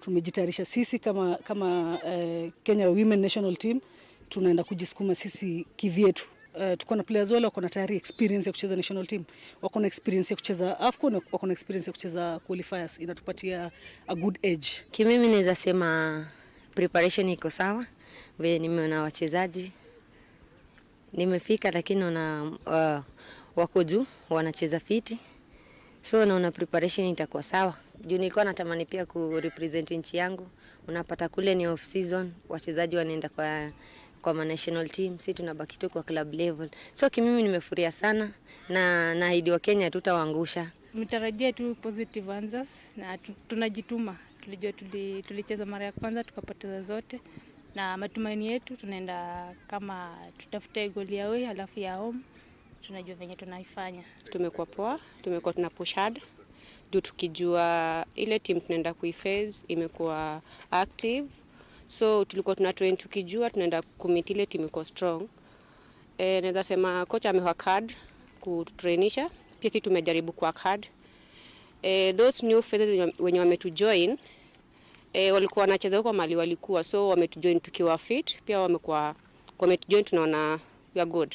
Tumejitayarisha sisi kama, kama, eh, Kenya Women National Team, tunaenda kujisukuma sisi kivyetu. Eh, tuko na players wale wako na tayari experience ya kucheza national team, wako na experience ya kucheza AFCON, wako na experience ya kucheza qualifiers, inatupatia a good edge. Kimimi naweza sema preparation iko sawa, vile nimeona wachezaji nimefika, lakini naona, uh, wako juu, wanacheza fiti, so naona preparation itakuwa sawa juu nilikuwa natamani pia ku represent nchi yangu. Unapata kule ni off season, wachezaji wanaenda kwa, kwa ma national team, si tunabaki tu kwa club level. So kimimi nimefurahia sana na naahidi wa Kenya tutawaangusha. Mtarajia tu positive answers na tu-, tunajituma. Tulijua tuli-, tulicheza mara ya kwanza tukapoteza zote, na matumaini yetu tunaenda kama tutafute goli ya away alafu ya home. Tunajua venye tunaifanya. Tumekuwa poa, tumekuwa tuna push hard juu tukijua ile team tunaenda kuiface imekuwa active, so tulikuwa tuna train tukijua tunaenda kumeet ile team iko strong. Eh, naweza sema coach amework hard kututrainisha, pia sisi tumejaribu kuwork hard. Eh, those new faces wenye, wenye wametujoin, eh, walikuwa wanacheza huko mali walikuwa, so wametujoin tukiwa fit, pia wamekuwa, wametujoin tunaona we are good.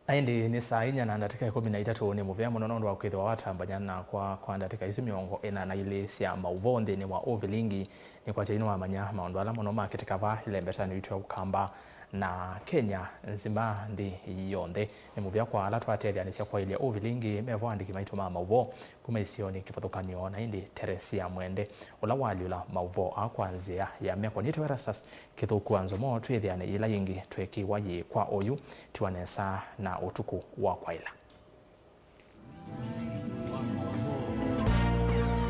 Na ĩndĩ nĩ saa inya na ndatĩka ĩkũmi na itatũ. Nĩ mũvea mũno nũndũ wa kwĩthĩwa watambany'a nakwa kwa ndatĩka isu mĩongo ĩna na ilĩ sya maũvoo nthĩnĩ wa ũvilingi. Nĩkwatya nĩwamanya maũndũ ala mũno makĩtĩka vaa ĩlembetanĩ witũ ya Ũkamba na Kenya nzima, nthĩ yonthe. Nĩ mũvea kwa ala twatethyanĩsya kwaĩlya ũvilingi, me vo andĩki maitũ ma maũvoo kuma isionĩ kĩvathũkany'o, na ĩndĩ Teresia Mwende, ũla waalyũla maũvoo aa kwa nzĩa ya meko. Nĩtawa Erastus Kĩthũku wa Nzomo. Twĩthĩane yĩla yĩngĩ tweekĩwa yĩĩ kwa oyu, tiwa nesa na ũtukũ wa kwaĩla.